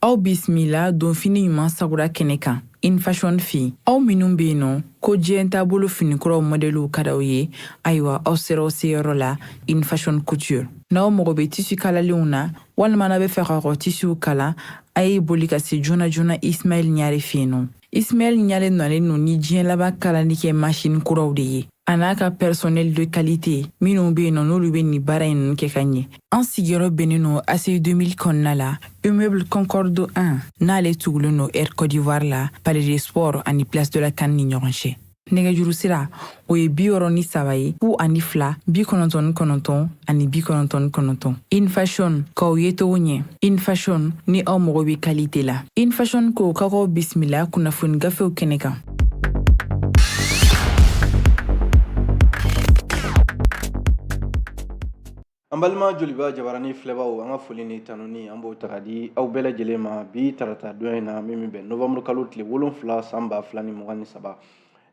Aw bisimila donfini ɲuman sagura kɛnɛ kan InFashion fɛ yen. Aw minnu bɛ yen nɔ ko diɲɛ taabolo finikuraw mɔdɛliw ka d'aw ye, ayiwa aw sera aw seyɔrɔ la InFashion Couture. N'aw mago bɛ tissu kalalenw na walima n'aw bɛ fɛ k'aw ka tissuw kala, a ye boli ka se joona joona Ismaël Ɲare fɛ yen nɔ. Ismaël Ɲare nalen don ni diɲɛ laban kalali kɛ machine kuraw de ye, a n'a ka personnel de qualité minnu bɛ yen nɔ n'olu bɛ nin baara in ninnu kɛ ka ɲɛ. An sigiyɔrɔ bɛnnen don ACI 2000 kɔnɔna la, immeuble Concorde 1, n'ale tugulen don Air Côte d'Ivoire la, Palais des Sports ani Place de la CAN ni ɲɔgɔn cɛ. Nɛgɛjuru sira o ye 63 ye, 02 99 ani 99. InFashion, k'aw ye cogo ɲɛ. InFashion, ni aw mago bɛ qualité la. InFashion ko k'aw bisimila kunnafoni gafew kɛnɛ kan. An balima Joliba jabarani filɛbaw, an ka foli ni tanuni an b'o ta ka di aw bɛɛ lajɛlen ma bi tarata don in na, min bɛ bɛn novembre kalo tile 7 san 2023.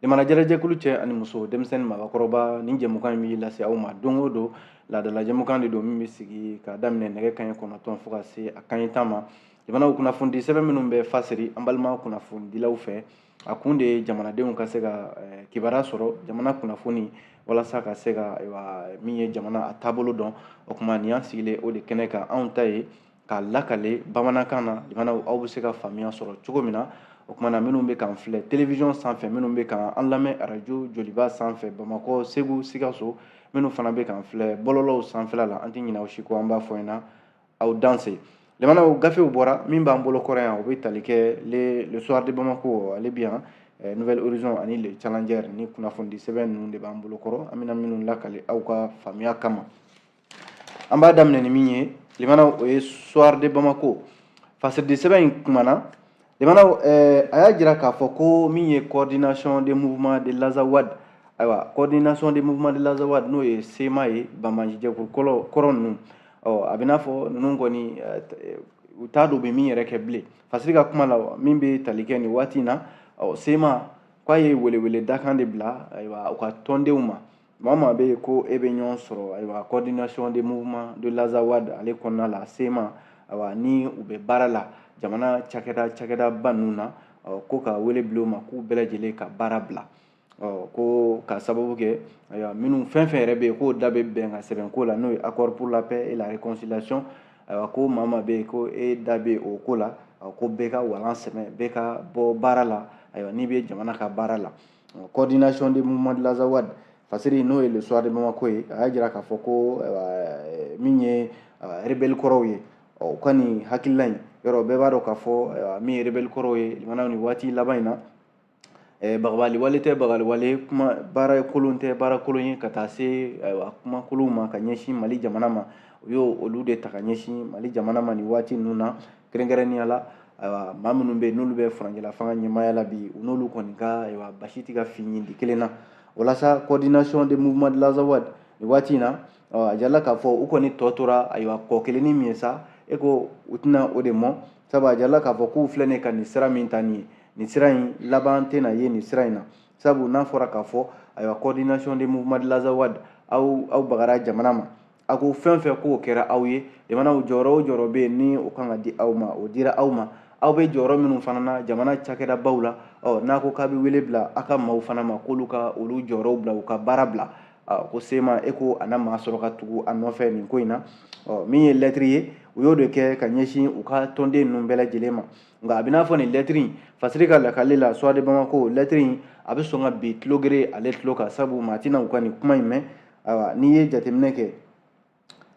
Limana jɛrɛjɛkulu cɛ ani muso, denmisɛnnin, mabakɔrɔba, nin jɛmukan in b'i lase aw ma don o don. Laadala jɛmukan de don min bɛ sigi ka daminɛ nɛgɛ kanɲɛ 9 fo ka se a kanɲɛ 10 ma. Jamanaw kunnafonidi sɛbɛn minnu bɛ fasiri an balima kunnafonidilaw fɛ, a kun de ye jamanadenw ka se ka kibaruya sɔrɔ jamana kunnafoni, walasa ka se ka ayiwa min ye jamana a taabolo dɔn. O tuma nin y'an sigilen o de kɛnɛ kan, anw ta ye k'a lakale bamanankan na, jamanaw aw bɛ se ka faamuya sɔrɔ cogo min na. O tuma na minnu bɛ k'an filɛ télévision sanfɛ, minnu bɛ k'an lamɛn arajo Joliba sanfɛ Bamakɔ, Segu, Sikaso, minnu fana bɛ k'an filɛ bɔlɔlɔw sanfɛla la, an tɛ ɲinɛ aw si kɔ, an b'a fɔ ɲɛna aw danse. Limanaw gafew bɔra, min b'an bolo kɔrɔ yan, o bɛ tali kɛ le Soir de Bamako, ale bi yan, Nouvel Horizon ani le Challenger, ni kunnafonidi sɛbɛn ninnu de b'an bolo kɔrɔ, an bɛna minnu lakale aw ka faamuya kama. An b'a daminɛ ni min ye limanaw, o ye Soir de Bamako. Fasiridi sɛbɛn in kumana limanaw, a y'a jira k'a fɔ ko min ye coordination des mouvements de l'Azawad, ayiwa coordination des mouvements de l'Azawad, n'o ye CMA ye, banbaancijɛkulu kɔrɔ ninnu, ɔ a bɛ n'a fɔ ninnu kɔni u t'a dɔn u bɛ min yɛrɛ kɛ bilen. Fasiri ka kuma la min bɛ tali kɛ nin waati in na, ɔ CMA k'a ye welewele dakan de bila ayiwa u ka tɔndenw ma. Maa o maa bɛ yen ko e bɛ ɲɔgɔn sɔrɔ ayiwa coordination des mouvements de l'Azawad ale kɔnɔna la, CMA, ayiwa ni u bɛ baara la jamana cakɛdaba ninnu na, ɔ ko ka wele bila u ma k'u bɛɛ lajɛlen ka baara bila. Ɔ ko ka sababu kɛ ayiwa minnu fɛn fɛn yɛrɛ bɛ yen k'o da bɛ bɛn ka sɛbɛn ko la, n'o ye accord pour la paix et la réconciliation, ayiwa ko maa maa bɛ yen ko e da bɛ o ko la, ko bɛɛ ka walan sɛmɛ, bɛɛ ka bɔ baara la, ayiwa n'i bɛ jamana ka baara la. Coordination des mouvements de l'Azawad fasiri, n'o ye le Soir de Bamako ye, a y'a jira k'a fɔ ko min ye rebelle kɔrɔw ye, ɔ u ka nin hakilila in yɔrɔ bɛɛ b'a dɔn k'a fɔ min ye rebelle kɔrɔw ye limanaw nin waati laban in na, bagabali wale tɛ bagali wale, kuma baara kolon tɛ baara kolon ye, ka taa se ayiwa kuma kolonw ma ka ɲɛsin Mali jamana ma. U y'o olu de ta ka ɲɛsin Mali jamana ma nin waati ninnu na, kɛrɛnkɛrɛnnenya la ayiwa maa minnu bɛ yen n'olu bɛ furancɛla fanga ɲɛmaaya la bi, u n'olu kɔni ka ayiwa basi tɛ ka fin ɲindi kelen na. Walasa coordination des mouvements de l'Azawad nin waati in na, a jirala k'a fɔ u kɔni tɔ tora ayiwa kɔ kelen ni min ye sa, e ko u tɛna o de mɔ, sabu a jirala k'a fɔ k'u filɛ nin ye ka nin sira min ta nin ye, nin sira in laban tɛna ye nin sira in na. Sabu n'a fɔra k'a fɔ ayiwa coordination des mouvements de l'Azawad, aw bagara jamana ma, a ko fɛn fɛn k'o kɛra aw ye, jamanaw jɔyɔrɔ o jɔyɔrɔ bɛ yen ni o kan ka di aw ma, o dira aw ma. Aw bɛ jɔyɔrɔ minnu fana na jamana cakɛdabaw la, ɔ n'a ko k'a bɛ wele bila aw ka maaw fana ma k'olu ka olu jɔyɔrɔw bila, u ka baara bila, ko CMA e ko a na maa sɔrɔ ka tugu a nɔfɛ nin ko in na. Ɔ min ye lɛtiri ye, u y'o de kɛ ka ɲɛsin u ka tɔnden ninnu bɛɛ lajɛlen ma. Nka a bɛ n'a fɔ nin lɛtiri in, fasiri ka lakali la Soir de Bamako, lɛtiri in a bɛ sɔn ka bin tulo gere ale tulo kan, sabu maa tɛna u ka nin kuma in mɛn. Ayiwa n'i ye jateminɛ kɛ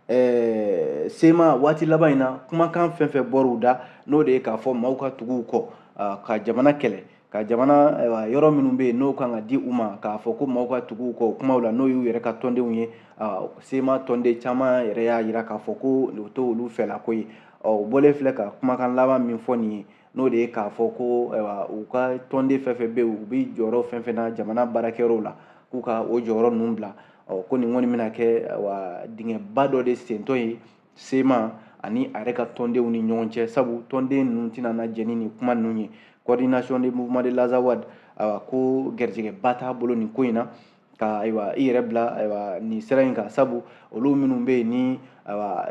CMA waati laban in na, kumakan fɛn fɛn bɔr'u da, n'o de ye k'a fɔ maaw ka tugu u kɔ ka jamana kɛlɛ, ka jamana ayiwa yɔrɔ minnu bɛ yen n'o kan ka di u ma, k'a fɔ ko maaw ka tugu u kɔ o kumaw la, n'o y'u yɛrɛ ka tɔndenw ye. CMA tɔnden caman yɛrɛ y'a jira k'a fɔ ko o t'olu fɛla ko ye. Ɔ u bɔlen filɛ ka kumakan laban min fɔ nin ye, n'o de ye k'a fɔ ko ayiwa u ka tɔnden fɛn fɛn bɛ yen, u bɛ jɔyɔrɔ fɛn fɛn na jamana baarakɛyɔrɔw la, k'u ka o jɔyɔrɔ ninnu bila. Ɔ ko nin kɔni bɛna kɛ ayiwa dingɛba dɔ de sentɔ ye CMA ani a yɛrɛ ka tɔndenw ni ɲɔgɔn cɛ, sabu tɔnden ninnu tɛna na jɛn ni nin kuma ninnu ye. Coordination des mouvements de l'Azawad, ayiwa ko garijɛgɛba t'a bolo nin ko in na. ka ayiwa i yɛrɛ bila ayiwa nin sira in kan, sabu olu minnu bɛ yen ni ayiwa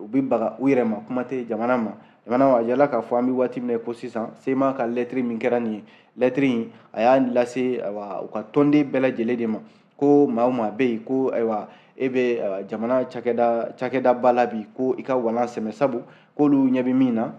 u bɛ baga u yɛrɛ ma, kuma tɛ jamana ma. Jamana a jirala k'a fɔ an bɛ waati min na ko sisan, CMA ka lɛtiri min kɛra nin ye, lɛtiri in a y'a lase ayiwa u ka tɔnden bɛɛ lajɛlen de ma, ko maa o maa bɛ yen ko ayiwa e bɛ jamana cakɛdaba la bi, ko i ka walan sɛmɛ, sabu k'olu ɲɛ bɛ min na,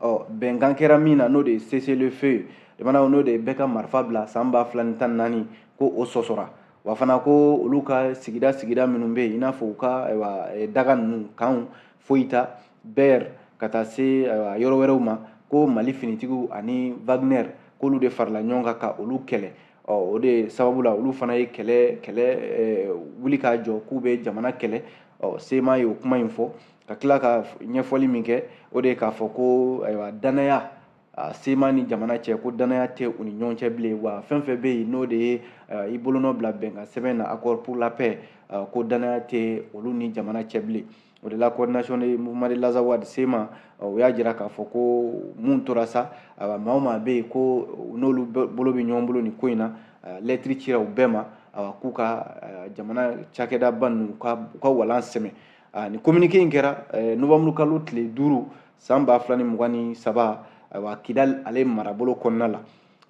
ɔ bɛnkan kɛra min na, n'o de ye cessez-le-feu ye, jamana n'o de ye bɛɛ ka marifa bila san 2014, ko o sɔsɔra. Wa fana ko olu ka sigida minnu bɛ yen, i n'a fɔ u ka ayiwa daga ninnu kanw Foyita Bɛr ka taa se ayiwa yɔrɔ wɛrɛw ma, ko Mali finitigiw ani Wagner k'olu de farala ɲɔgɔn kan ka olu kɛlɛ. Ɔ o de sababu la olu fana ye kɛlɛ wuli k'a jɔ k'u bɛ jamana kɛlɛ. Ɔ CMA ye o kuma in fɔ ka tila ka ɲɛfɔli min kɛ, o de ye k'a fɔ ko ayiwa danaya CMA ni jamana cɛ, ko danaya tɛ u ni ɲɔgɔn cɛ bilen. Wa fɛn fɛn bɛ yen n'o de ye i bolonɔ bila bɛnkan sɛbɛn na, accord pour la paix, ko danaya tɛ olu ni jamana cɛ bilen. O de la coordination des mouvements de l'Azawad, CMA, o y'a jira k'a fɔ ko mun tora sa, maa o maa bɛ yen ko n'olu bolo bɛ ɲɔgɔn bolo nin ko in na, lɛtiri cira u bɛɛ ma k'u ka jamana cakɛdaba ninnu u ka walan sɛmɛ. Nin communiqué in kɛra novembre kalo tile 5 san 2023, ayiwa Kidal ale marabolo kɔnɔna la.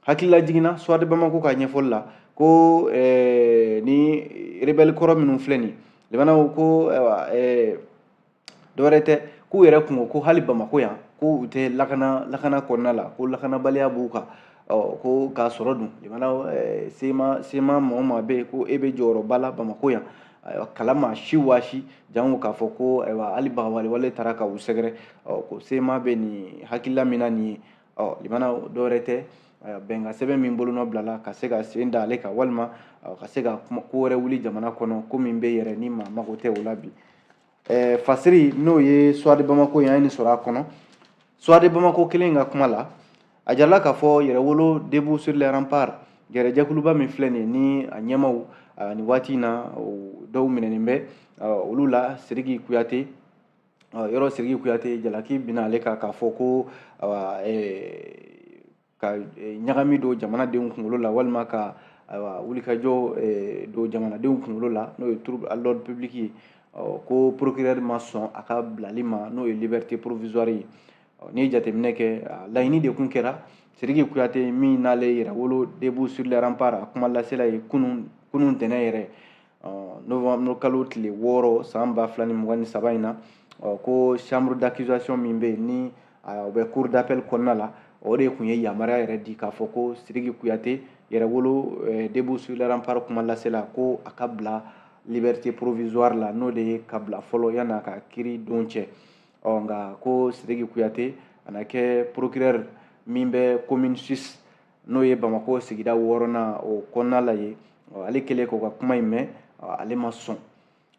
Hakilila jiginna Soir de Bamako ka ɲɛfɔli la ko ni rebelle kɔrɔ minnu filɛ nin limanaw, ko ayiwa dɔwɛrɛ tɛ, k'u yɛrɛ kun ko hali Bamako yan ko u tɛ lakana kɔnɔna la, ko lakanabaliya b'u kan. Ɔ ko k'a sɔrɔ dun limanaw CMA maa o maa bɛ yen ko e bɛ jɔyɔrɔba la Bamako yan, ayiwa kala maa si waasi jango k'a fɔ ko ayiwa hali bagabali taara ka u sɛgɛrɛ. Ɔ ko CMA bɛ nin hakilila min na nin ye, ɔ limanaw dɔwɛrɛ tɛ, bɛnkan sɛbɛn min bolonɔ bilala ka se ka sen da ale kan, walima ka se ka ko wɛrɛ wuli jamana kɔnɔ, ko min bɛ yɛrɛ ni maa mago tɛ o la bi. Fasiri n'o ye Soir de Bamako ye, an ye nin sɔrɔ a kɔnɔ. Soir de Bamako kelen ka kuma la, a jirala k'a fɔ Yɛrɛwolo debout sur les remparts gɛrɛjɛkuluba min filɛ nin ye, ni a ɲɛmaw nin waati in na dɔw minɛnen bɛ olu la, Sidiki Kuyate, yɔrɔ Sidiki Kuyate jalaki binna ale kan k'a fɔ ko ka ɲagami don jamanadenw kunkolo la, walima ka ayiwa wulikajɔ don jamanadenw kunkolo la, n'o ye trouble à l'ordre public ye, ko procureur ma sɔn a ka bilali ma, n'o ye liberté provisoire ye. N'i ye jateminɛ kɛ, laɲini de kun kɛra Sidiki Kuyate min n'ale Yɛrɛwolo debout sur les remparts a kuma lasela ye kunun ntɛnɛn yɛrɛ novembre kalo tile 6 san 2023 in na, ko chambre d'accusation min bɛ yen ni o bɛ cour d'appel kɔnɔna la, o de kun ye yamaruya yɛrɛ di k'a fɔ ko Sidiki Kuyate Yɛrɛwolo debout sur les remparts kuma lasela ko a ka bila liberté provisoire la, n'o de ye ka bila fɔlɔ yan'a ka kiiri don cɛ. Ɔ nka ko Sidiki Kuyate a na kɛ procureur min bɛ commune 6, n'o ye Bamako sigida 6nan o kɔnɔna la ye, ale kɛlen k'o ka kuma in mɛn, ale ma sɔn.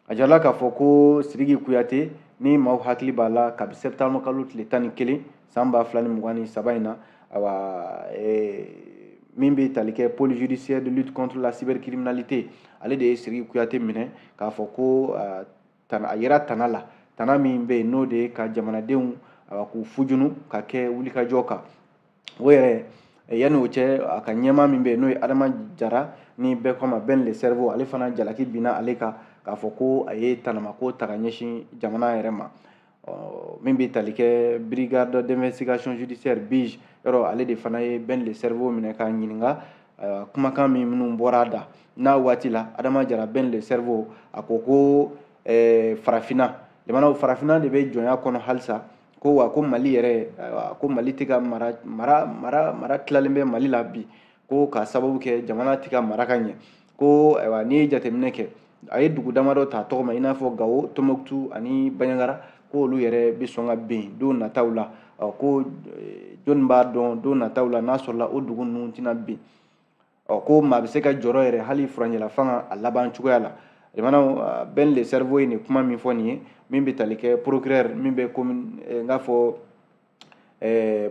A jirala k'a fɔ ko Sidiki Kuyate, ni maaw hakili b'a la, kabi septembre kalo tile 11 san 2023 in na, ayiwa min bɛ tali kɛ pôle judiciaire de lutte contre la cybercriminalité, ale de ye Sidiki Kuyate minɛ k'a fɔ ko a yera tana la, tana min bɛ yen n'o de ye ka jamanadenw k'u fujunu ka kɛ wulikajɔ kan. O yɛrɛ yanni o cɛ, a ka ɲɛmaa min bɛ yen n'o ye Adama Jara, ni bɛɛ ko a ma Ben le cerveau, ale fana jalaki binna ale kan k'a fɔ ko a ye tanamako ta ka ɲɛsin jamana yɛrɛ ma. Min bɛ tali kɛ brigade d'investigation judiciaire BIJ, yɔrɔ ale de fana ye Ben le cerveau minɛ k'a ɲininka kumakan minnu bɔra a da n'a waati la. Adama Jara Ben le cerveau a ko ko farafinna jamanaw, farafinna de bɛ jɔnya kɔnɔ halisa, ko wa ko Mali yɛrɛ, ko Mali tɛ ka mara tilalen bɛ Mali la bi, ko k'a sababu kɛ jamana tɛ ka mara ka ɲɛ, ko ayiwa n'i ye jateminɛ kɛ, a ye dugu damadɔ ta tɔgɔ ma, i n'a fɔ Gawo, Tɔnbɔkutu ani Banjagara, ko olu yɛrɛ bɛ sɔn ka bin don nataw la, ko jɔnni b'a dɔn don nataw la n'a sɔrɔla o dugu ninnu tɛna bin. Ɔ ko maa bɛ se ka jɔrɔ yɛrɛ hali furancɛla fanga a laban cogoya la. Jamanaw Ben le cerveau ye nin kuma min fɔ nin ye, min bɛ tali kɛ procureur min bɛ commune n k'a fɔ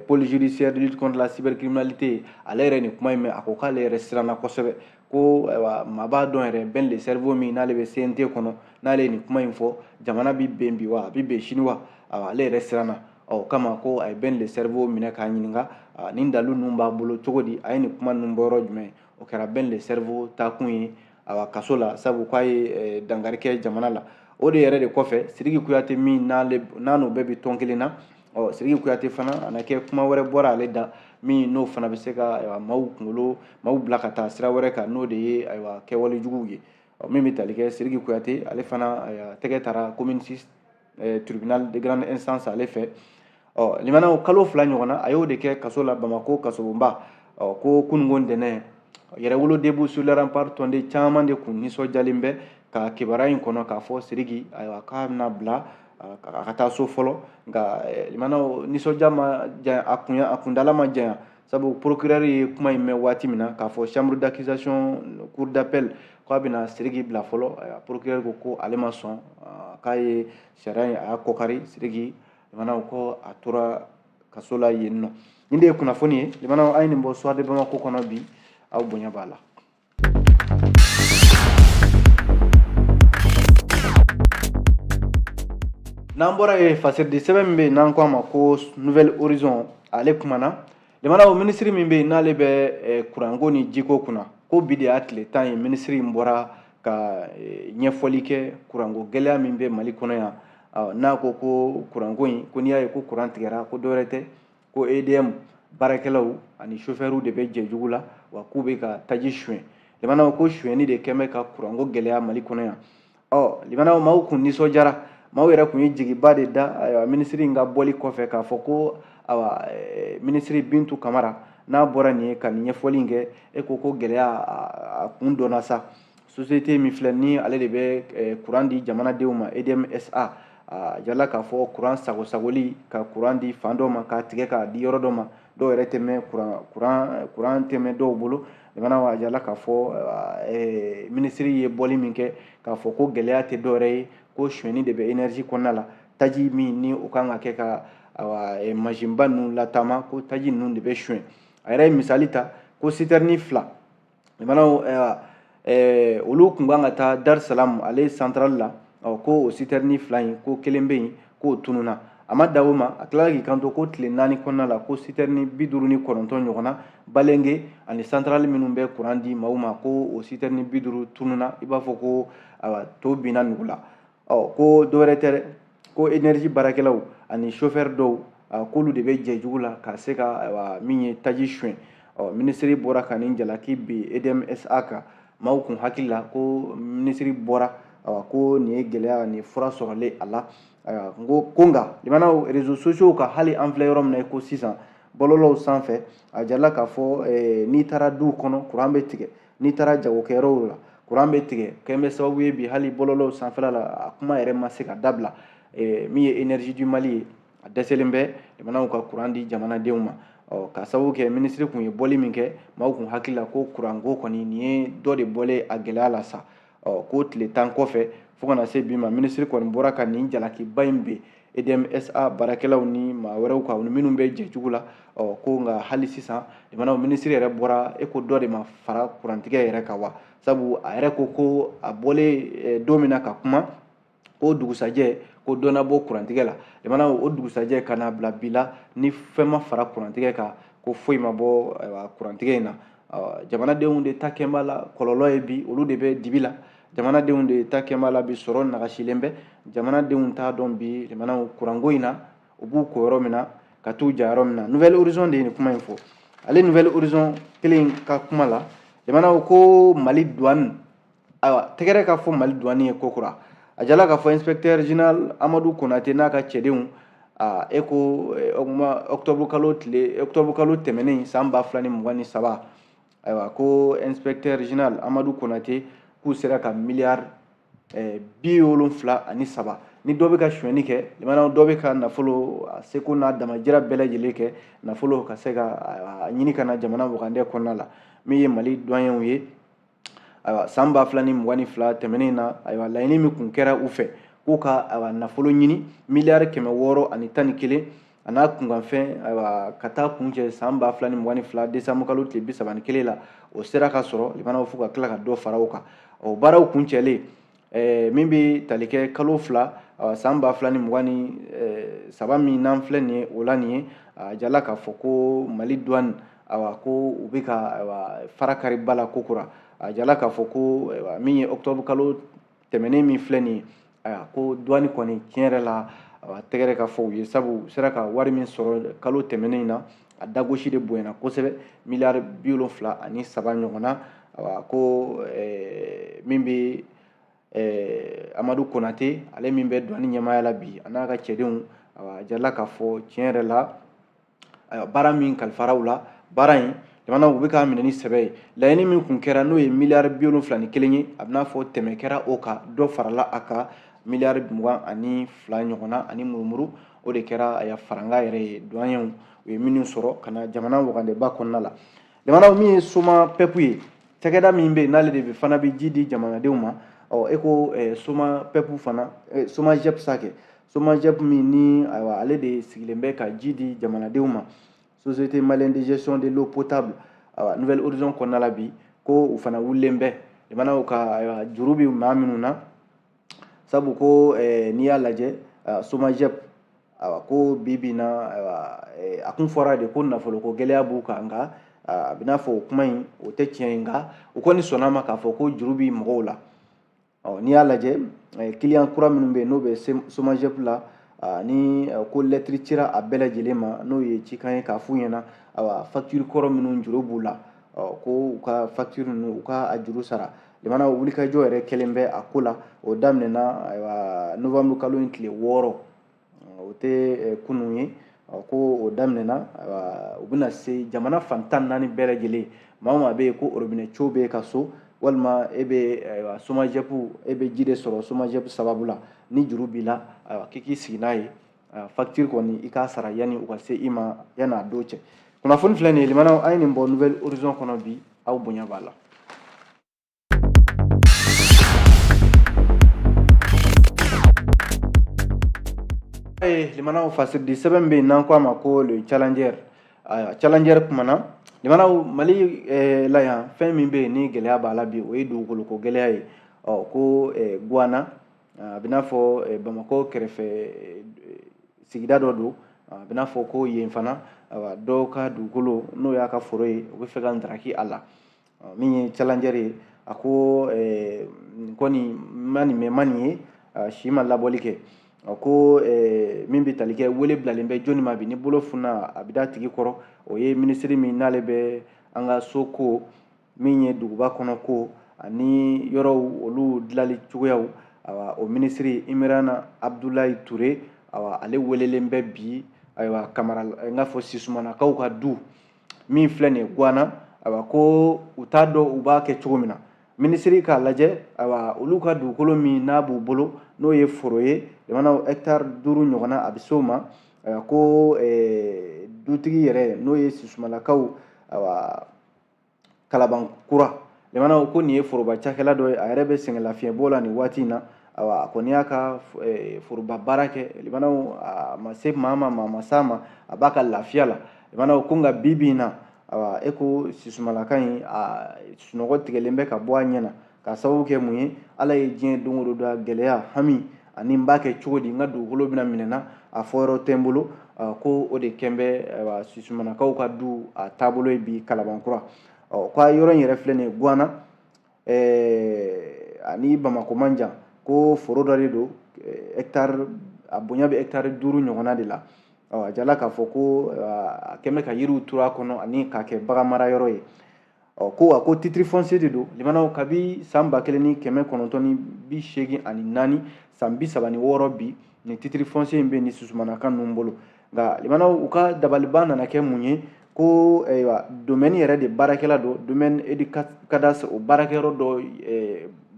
pôle judiciaire de lutte contre la cybercriminalité, ale yɛrɛ nin kuma in mɛn, a ko k'ale yɛrɛ siranna kosɛbɛ, ko ayiwa maa b'a dɔn yɛrɛ Ben le cerveau min n'ale bɛ CNT kɔnɔ, n'ale ye nin kuma in fɔ, jamana bɛ bɛn bi wa a bɛ bɛn sini wa, ayiwa ale yɛrɛ siranna. Ɔ kama ko a ye Ben le cerveau minɛ k'a ɲininka nin dalu ninnu b'a bolo cogo di, a ye nin kuma ninnu bɔ yɔrɔ jumɛn. O kɛra Ben le cerveau taakun ye. awa kaso la, sabu k'a ye dankari kɛ jamana la. O de yɛrɛ de kɔfɛ, Sidiki Kuyate min n'a n'o bɛɛ bɛ tɔn kelen na, ɔ Sidiki Kuyate fana a na kɛ kuma wɛrɛ bɔra ale da min n'o fana bɛ se ka ayiwa maaw kunkolo maaw bila ka taa sira wɛrɛ kan, n'o de ye ayiwa kɛwale juguw ye. Ɔ min bɛ tali kɛ Sidiki Kuyate, ale fana ayiwa tɛgɛ taara commune 6 tribunal de grande instance ale fɛ. Ɔ limanaw, kalo 2 ɲɔgɔn na a y'o de kɛ kaso la Bamako kasobonba. Ɔ ko kununko ntɛnɛn, Yɛrɛwolo Debout sur les Remparts tɔnden caman de kun nisɔndiyalen bɛ ka kibaruya in kɔnɔ k'a fɔ Sidiki ayiwa k'a bɛna bila a ka taa so fɔlɔ. Nka limanaw, nisɔndiya ma janya, a kunya a kundala ma janya, sabu procureur ye kuma in mɛn waati min na k'a fɔ chambre d'accusation cour d'appel k'a bɛna Sidiki bila fɔlɔ, ayiwa procureur ko ko ale ma sɔn, k'a ye sariya in a y'a kɔkari. Sidiki limanaw ko a tora kaso la yen nɔ. Nin de ye kunnafoni ye limanaw, an ye nin bɔ Soir de Bamako kɔnɔ bi, aw bonya b'a la. N'an bɔra yen, fasiridi sɛbɛn min bɛ yen n'an ko a ma ko Nouvel Horizon, ale kumana limanaw minisiri min bɛ yen n'ale bɛ kuranko ni jiko kunna, ko bi de y'a tile 10 ye minisiri in bɔra ka ɲɛfɔli kɛ kuranko gɛlɛya min bɛ Mali kɔnɔ yan. N'a ko ko kuranko in, ko n'i y'a ye ko kuran tigɛra, ko dɔwɛrɛ tɛ, ko EDM baarakɛlaw ani chauffeurw de bɛ jɛ jugu la, wa k'u bɛ ka taji suɲɛ. Limanaw, ko suɲɛni de kɛn bɛ ka kuranko gɛlɛya Mali kɔnɔ yan. Ɔ limanaw, maaw kun nisɔndiyara, maaw yɛrɛ kun ye jigiba de da ayiwa minisiri in ka bɔli kɔfɛ k'a fɔ ko ayiwa minisiri Bintu Kamara n'a bɔra nin ye ka nin ɲɛfɔli in kɛ, e ko ko gɛlɛya a kun dɔnna sa. Société min filɛ ni ale de bɛ kuran di jamanadenw ma, EDM SA, a jala k'a fɔ kuran sagosagoli, ka kuran di fan dɔ ma k'a tigɛ k'a di yɔrɔ dɔ ma, dɔw yɛrɛ tɛ mɛn kuran tɛ mɛn dɔw bolo. Limanaw, a jala k'a fɔ minisiri ye bɔli min kɛ k'a fɔ ko gɛlɛya tɛ dɔwɛrɛ ye, ko sonyɛni de bɛ énergie kɔnɔna la, taji min ni o kan ka kɛ ka masinba ninnu lataama, ko taji ninnu de bɛ suɲɛ. A yɛrɛ ye misali ta ko citerne 2 limanaw, olu kun kan ka taa Dar Salam ale centrale la, ko o citerne 2 in, ko kelen bɛ yen k'o tununna. A ma da o ma, a tilala k'i kanto ko tile 4 kɔnɔna la, ko citerne 59 ɲɔgɔnna Balenge ani centrale minnu bɛ kuran di maaw ma, ko o citerne 50 tununna, i b'a fɔ ko ayiwa to binna nugu la. Ɔ ko dɔwɛrɛ tɛ dɛ, ko énergie baarakɛlaw ani chauffeur dɔw, k'olu de bɛ jɛ jugu la ka se ka ayiwa min ye taji suɲɛ. Ɔ minisiri bɔra ka nin jalaki bin EDM SA kan. Maaw kun hakili la ko minisiri bɔra ayiwa ko nin ye gɛlɛya nin fura sɔrɔlen a la. Ayiwa n ko nka limanaw, réseaux sociaux kan, hali an filɛ yɔrɔ min na i ko sisan bɔlɔlɔw sanfɛ, a jirala k'a fɔ n'i taara duw kɔnɔ kuran bɛ tigɛ, n'i taara jagokɛyɔrɔw la kuran bɛ tigɛ, kɛn bɛ sababu ye bi hali bɔlɔlɔw sanfɛla la a kuma yɛrɛ ma se ka dabila. Min ye Énergie du Mali ye, a dɛsɛlen bɛ limanaw ka kuran di jamanadenw ma. Ɔ ka sababu kɛ minisiri kun ye bɔli min kɛ, maaw kun hakili la ko kuranko kɔni nin ye dɔ de bɔlen a gɛlɛya la sa. Ɔ ko tile 10 kɔfɛ fo ka na se bi ma, minisiri kɔni bɔra ka nin jalakiba in bin EDM SA baarakɛlaw ni maa wɛrɛw kan ni minnu bɛ jɛ jugu la. Ɔ ko nka hali sisan limanaw, minisiri yɛrɛ bɔra e ko dɔ de ma fara kurantigɛ yɛrɛ kan wa, sabu a yɛrɛ ko ko a bɔlen don min na ka kuma ko dugusajɛ ko dɔ na bɔ kurantigɛ la. Limanaw, o dugusajɛ ka n'a bila bi la, ni fɛn ma fara kurantigɛ kan, ko foyi ma bɔ kurantigɛ in na. Jamanadenw de ta kɛn b'a la kɔlɔlɔ ye bi, olu de bɛ dibi la, jamanadenw de ta kɛn b'a la bi, sɔrɔ nagasilen bɛ, jamanadenw t'a dɔn bi limanaw kuranko in na u b'u ko yɔrɔ min na ka t'u ja yɔrɔ min na. Nouvel Horizon de ye nin kuma in fɔ. Ale Nouvel Horizon kelen ka kuma la limanaw, ko Mali douane, ayiwa tɛgɛrɛ ka fɔ Mali douane ye ko kura. A jala k'a fɔ inspecteur général Amadu Konate n'a ka cɛdenw, e ko octobre kalo tɛmɛnen san 2023, ayiwa ko inspecteur général Amadu Konate k'u sera ka miliyari 73, ni dɔ bɛ ka sonyɛni kɛ limanaw, dɔ bɛ ka nafolo a seko n'a damajira bɛɛ lajɛlen kɛ nafolo ka se ka ɲini ka na jamana wagandɛ kɔnɔna la. Min ye Mali douaniers ye, ayiwa san 2022 tɛmɛnen na, ayiwa laɲini min kun kɛra u fɛ k'u ka ayiwa nafolo ɲini miliyari 611 a n'a kunkanfɛn, ayiwa ka taa kuncɛ san 2022 décembre kalo tile 31 la, o sera ka sɔrɔ limanaw, fo ka tila ka dɔ fara o kan. O baaraw kuncɛlen min bɛ tali kɛ kalo 2 san 2023 min n'an filɛ nin ye o la nin ye, a jala k'a fɔ ko Mali douane ayiwa ko u bɛ ka ayiwa fara kari ba la ko kura. A jala k'a fɔ ko min ye octobre kalo tɛmɛnen min filɛ nin ye, ayiwa ko douane kɔni tiɲɛ yɛrɛ la a tɛgɛrɛ ka fɔ u ye, sabu u sera ka wari min sɔrɔ kalo tɛmɛnen in na, a dagosi de bonyana kosɛbɛ, miliyari 73 ɲɔgɔn na. Ayiwa ko min bɛ Amadu Konate, ale min bɛ douane ɲɛmaaya la bi, a n'a ka cɛdenw, ayiwa a jala k'a fɔ tiɲɛ yɛrɛ la, ayiwa baara min kalifara u la, baara in jamana u bɛ k'a minɛ ni sɛbɛ ye. Laɲini min kun kɛra n'o ye miliyari 71 ye, a bɛna fɔ tɛmɛ kɛra o kan, dɔ farala a kan miliyari 22 ɲɔgɔn na ani murumuru. O de kɛra a faranga yɛrɛ ye douaniers u ye minnu sɔrɔ ka na jamana wagandeba kɔnɔna la. Jamana min ye SOMAPEP ye, cakɛda min bɛ yen n'ale de bɛ fana bɛ ji di jamanadenw ma, ɔ e ko SOMAPEP fana, SOMAGEP sa kɛ, SOMAGEP min ni ayiwa ale de sigilen bɛ ka ji di jamanadenw ma, Société malienne de gestion de l'eau potable, ayiwa Nouvelle Horizon kɔnɔna la bi, ko u fana wulilen bɛ jamanaw ka ayiwa juru bɛ maa minnu na, sabu ko n'i y'a lajɛ SOMAGEP, ayiwa ko bi bi in na, ayiwa a kun fɔra de ko nafoloko gɛlɛya b'u kan, nka a bɛna fɔ o kuma in o tɛ tiɲɛ ye, nka u kɔni sɔnna ma k'a fɔ ko juru bɛ mɔgɔw la. Ɔ n'i y'a lajɛ client kura minnu bɛ yen n'o bɛ SOMAGEP la, ni ko lɛtiri cira a bɛɛ lajɛlen ma, n'o ye cikan ye k'a f'u ɲɛna, ayiwa facture kɔrɔ minnu juru b'u la, ɔ ko u ka facture ninnu u ka a juru sara. Jamana wulikajɔ yɛrɛ kɛlen bɛ a ko la, o daminɛna ayiwa novembre kalo in tile 6, o tɛ kunun ye, ko o daminɛna. Ayiwa u bɛna se jamana fan 14 bɛɛ lajɛlen, maa o maa bɛ yen ko robinet co bɛ ka so, walima e bɛ ayiwa SOMAGEP, e bɛ ji de sɔrɔ SOMAGEP sababu la, ni juru b'i la, ayiwa k'i k'i sigi n'a ye, facture kɔni i k'a sara yanni u ka se i ma, yanni a don cɛ. Kunnafoni filɛ nin ye, limanaw, an ye nin bɔ Nouvelle Horizon kɔnɔ bi, aw bonya b'a la. Limanaw, fasiridi sɛbɛn bɛ yen n'an ko a ma ko le Challenger, ayiwa Challenger kumana limanaw Mali la yan, fɛn min bɛ yen ni gɛlɛya b'a la bi, o ye dugukoloko gɛlɛya ye. Ɔ ko Guwana, a bɛ n'a fɔ Bamakɔ kɛrɛfɛ sigida dɔ don, a bɛ n'a fɔ ko yen fana ayiwa dɔw ka dugukolo n'o y'a ka foro ye, u bɛ fɛ ka ndaraki a la. Min ye Challenger ye, a ko nin kɔni ma nin mɛn ma nin ye, si ma labɔli kɛ. Ko min bɛ tali kɛ wele bilalen bɛ jɔnni ma bi, ni bolo funna a bɛ da tigi kɔrɔ, o ye minisiri min n'ale bɛ an ka so ko, min ye duguba kɔnɔ ko ani yɔrɔw olu dilali cogoyaw, ayiwa o minisiri Imirana Abudulayi Ture, ayiwa ale welelen bɛ bi, ayiwa Kamara n k'a fɔ Sisumanakaw ka du min filɛ nin ye Guwana, ayiwa ko u t'a dɔn u b'a kɛ cogo min na. Minisiri k'a lajɛ, ayiwa olu ka dugukolo min n'a b'u bolo n'o ye foro ye, jamanaw hectare 5 ɲɔgɔnna a bɛ se o ma, ayiwa ko dutigi yɛrɛ n'o ye Sisumalakaw, ayiwa Kalabankura, jamanaw ko nin ye foroba cakɛla dɔ ye, a yɛrɛ bɛ sɛgɛn lafiɲɛbɔ la nin waati in na, ayiwa a kɔni y'a ka foroba baara kɛ, jamanaw a ma se maa ma, maa ma s'a ma, a b'a ka lafiya la, jamanaw ko nka bi bi in na, ayiwa e ko Sisumalaka in a sunɔgɔ tigɛlen bɛ ka bɔ a ɲɛ na, k'a sababu kɛ mun ye, Ala ye diɲɛ don o don da gɛlɛya hami ani n b'a kɛ cogo di, n ka dugukolo bɛna minɛ n na, a fɔ yɔrɔ tɛ n bolo, ko o de kɛn bɛ ayiwa Sisumanakaw ka du a taabolo ye bi Kalabankura. Ɔ ko a yɔrɔ in yɛrɛ filɛ nin ye Guwana, ani Bamakɔ man jan, ko foro dɔ de don, hectare a bonya bɛ hectare 5 ɲɔgɔnna de la. Ɔ a jala k'a fɔ ko a kɛn bɛ ka yiriw turu a kɔnɔ ani k'a kɛ bagan mara yɔrɔ ye. Ɔ ko a ko titre foncier de don, limanaw kabi san 1984, san 36 bi, nin titre foncier in bɛ nin Susumanaka ninnu bolo. Nka limanaw u ka dabaliban nana kɛ mun ye, ko ayiwa domaine yɛrɛ de baarakɛla dɔ, domaine et cadastre o baarakɛyɔrɔ dɔ,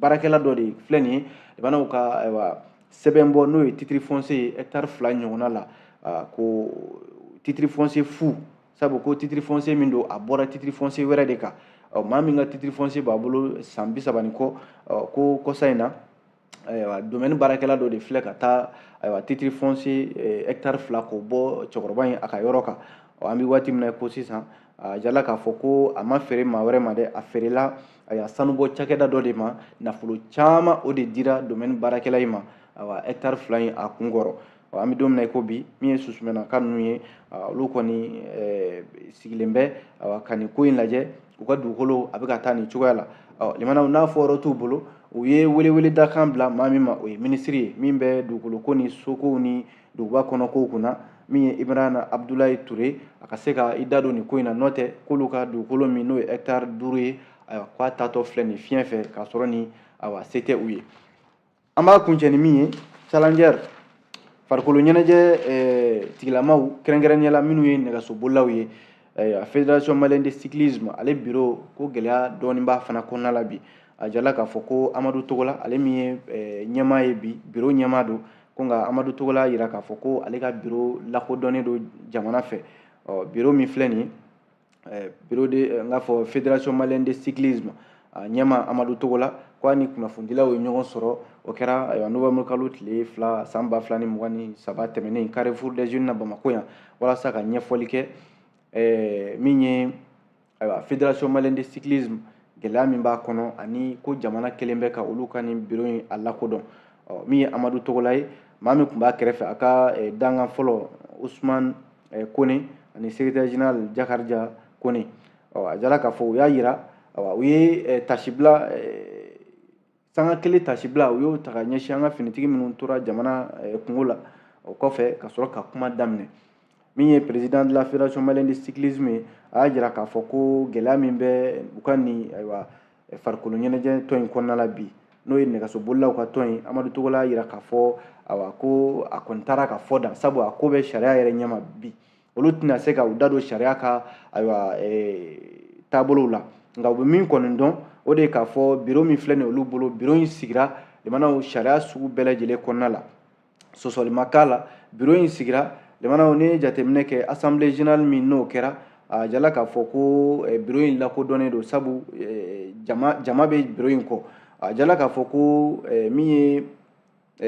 baarakɛla dɔ de filɛ nin ye, limanaw ka ayiwa sɛbɛn bɔ n'o ye titre foncier ye hectare 2 ɲɔgɔnna la, ko titre foncier fu, sabu ko titre foncier min don a bɔra titre foncier wɛrɛ de kan. Ɔ maa min ka titre foncier b'a bolo san 30 ni kɔ, ko kɔsa in na ayiwa domaine baarakɛla dɔ de filɛ ka taa ayiwa titre foncier hectare 2 k'o bɔ cɛkɔrɔba in a ka yɔrɔ kan. Ɔ an bɛ waati min na ko sisan, a jala k'a fɔ ko a ma feere maa wɛrɛ ma dɛ, a feerela ayiwa sanubɔ cakɛda dɔ de ma, nafolo caman o de dira domaine baarakɛla in ma, ayiwa hectare 2 in a kun kɔrɔ. Ɔ an bɛ don min na i ko bi, min ye Susumanaka ninnu ye, olu kɔni sigilen bɛ ayiwa ka nin ko in lajɛ, u ka dugukolo a bɛ ka taa nin cogoya la. Ɔ limanaw, n'a fɔ yɔrɔ t'u bolo, u ye weleweledakan bila maa min ma, o ye minisiri ye min bɛ dugukoloko ni sokow ni duguba kɔnɔkow kunna, min ye Imrana Abudulayi Ture, a ka se ka i da don nin ko in na. N'o tɛ, k'olu ka dugukolo min n'o ye hectare 5 ye, ayiwa, k'a taatɔ filɛ nin fiɲɛ fɛ k'a sɔrɔ ni ayiwa se tɛ u ye. An b'a kuncɛ ni min ye, Challenger farikolo ɲɛnajɛ tigilamaw, kɛrɛnkɛrɛnnenya la minnu ye nɛgɛsobolilaw ye, Fédération malienne de cyclisme, ale bureau ko gɛlɛya dɔɔnin b'a fana kɔnɔna la bi. A jala k'a fɔ ko Amadu Togola, ale min ye ɲɛmaa ye bi, bureau ɲɛmaa don ko, nka Amadu Togola yira k'a fɔ ko ale ka bureau lakodɔnnen don jamana fɛ. Ɔ bureau min filɛ nin ye, bureau de n k'a fɔ Fédération malienne de cyclisme, a ɲɛmaa Amadu Togola, ko a ni kunnafonidilaw ye ɲɔgɔn sɔrɔ. O kɛra ayiwa novembre kalo tile 2 san 2023 tɛmɛnen, Carrefour des Jeunes na Bamakɔ yan, walasa ka ɲɛfɔli kɛ min ye ayiwa Fédération malienne de cyclisme, gɛlɛya min b'a kɔnɔ, ani ko jamana kelen bɛ ka olu ka nin bureau in a lakodɔn. Ɔ min ye Amadu Togola ye, maa min tun b'a kɛrɛfɛ, a ka dankan fɔlɔ Usman Kone ani secrétaire général Jakarija Kone. Ɔ a jala k'a fɔ u y'a yira, awa, u ye tasibila sanga kelen tasibila, u y'o ta ka ɲɛsin an ka finitigi minnu tora jamana kungo la. O kɔfɛ ka sɔrɔ ka kuma daminɛ. Min ye président de la Fédération malienne de cyclisme ye, a y'a jira k'a fɔ ko gɛlɛya min bɛ u ka nin ayiwa farikolo ɲɛnajɛ tɔn in kɔnɔna la bi, n'o ye nɛgɛsobolilaw ka tɔn ye, Amadu Togola y'a jira k'a fɔ ayiwa ko a kɔni taara ka fɔ dan, sabu a ko bɛ sariya yɛrɛ ɲɛma bi, olu tɛna se ka u da don sariya ka ayiwa taabolow la. Nka u bɛ min kɔni dɔn, o de ye k'a fɔ bureau min filɛ nin ye olu bolo, bureau in sigira limanaw sariya sugu bɛɛ lajɛlen kɔnɔna la, sɔsɔli ma k'a la. Bureau in sigira limanaw, n'i ye jateminɛ kɛ, assemblée générale min n'o kɛra, a jala k'a fɔ ko bureau in lakodɔnnen don, sabu jama bɛ bureau in kɔ. A jala k'a fɔ ko min ye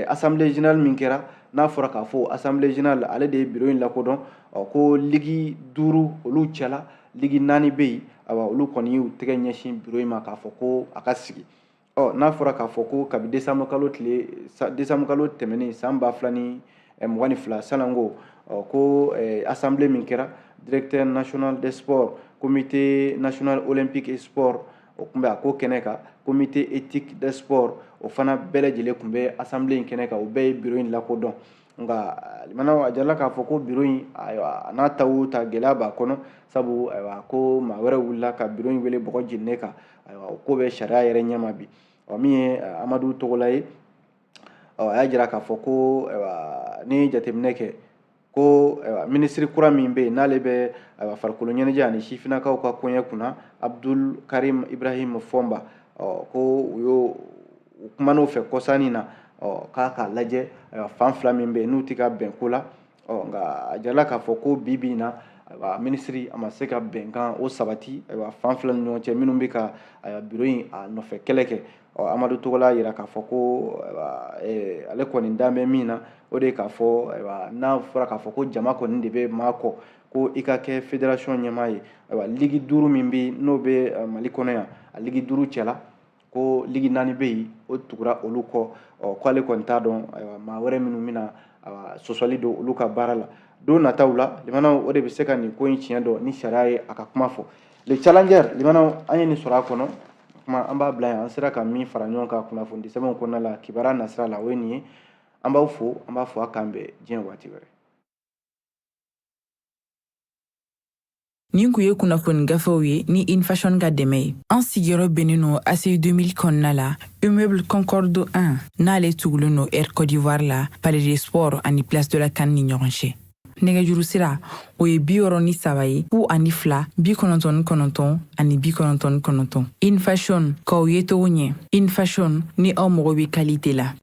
assemblée générale min kɛra, n'a fɔra k'a fɔ assemblée générale ale de ye bureau in lakodɔn, ɔ ko ligue 5 olu cɛla, ligue 4 bɛ yen, ayiwa olu kɔni y'u tɛgɛ ɲɛsin bureau in ma k'a fɔ ko a ka sigi. Ɔ n'a fɔra k'a fɔ ko kabi décembre kalo tile, décembre kalo tɛmɛnen san 2022 sanango, ɔ ko assemblée min kɛra, directeur national des sports, comité national olympique et sport, o tun bɛ a ko kɛnɛ kan, comité éthique des sports, o fana bɛɛ lajɛlen tun bɛ assemblée in kɛnɛ kan, o bɛɛ ye bureau in lakodɔn. Nka limanaw, a jirala k'a fɔ ko bureau in, ayiwa, a n'a ta o ta, gɛlɛya b'a kɔnɔ, sabu ayiwa ko maa wɛrɛ wulila ka bureau in wele bɔgɔ jeninen kan. Ayiwa, o ko bɛ sariya yɛrɛ ɲɛma bi. Ɔ min ye Amadu Togola ye, ɔ a y'a jira k'a fɔ ko ayiwa ni jateminɛ kɛ ko ayiwa minisiri kura min bɛ yen, n'ale bɛ ayiwa farikolo ɲɛnajɛ ani sifinnakaw ka koɲɛ kunna, Abdul Karim Ibrahim Fɔnba, ɔ ko u y'o u kuman'o fɛ kɔsannin na, ɔ k'a k'a lajɛ ayiwa fan fila min bɛ yen n'u tɛ ka bɛn ko la. Ɔ nka a jirala k'a fɔ ko bi bi in na, ayiwa minisiri a ma se ka bɛnkan o sabati ayiwa fan fila ni ɲɔgɔn cɛ minnu bɛ ka ayiwa bureau in a nɔfɛ kɛlɛ kɛ. Ɔ Amadu Togola y'a jira k'a fɔ ko ayiwa ale kɔni dan bɛ min na, o de ye k'a fɔ ayiwa n'a fɔra k'a fɔ ko jama kɔni de bɛ maa kɔ ko i ka kɛ fédération ɲɛmaa ye, ayiwa ligue 5 min bɛ yen n'o bɛ Mali kɔnɔ yan, a ligue 5 cɛla ko ligue 4 bɛ yen, o tugura olu kɔ. Ɔ k'ale kɔni t'a dɔn ayiwa maa wɛrɛ minnu bɛna ayiwa sɔsɔli don olu ka baara la don nataw la. Limanaw, o de bɛ se ka nin ko in tiɲɛ dɔn ni sariya ye a ka kuma fɔ. Le Challenger, limanaw, an ye nin sɔrɔ a kɔnɔ kuma, an b'a bila yan. An sera ka min fara ɲɔgɔn kan kunnafoni sɛbɛnw kɔnɔna la kibaruya nasira la, o ye nin ye. An b'aw fo, an b'a fɔ a k'an bɛn diɲɛ waati wɛrɛ. Nin kun ye kunnafoni gafew ye ni InFashion ka dɛmɛ ye. An sigiyɔrɔ bɛnnen don ACI 2000 kɔnɔna la, immeuble Concorde 1, n'ale tugulen don Air Côte d'Ivoire la, Palais des Sports ani Place de la CAN ni ɲɔgɔn cɛ. Nɛgɛjuru sira, o ye 63 ye, 02 99 ani 99. InFashion, k'aw ye cogo ɲɛ. InFashion, ni aw mago bɛ qualité la.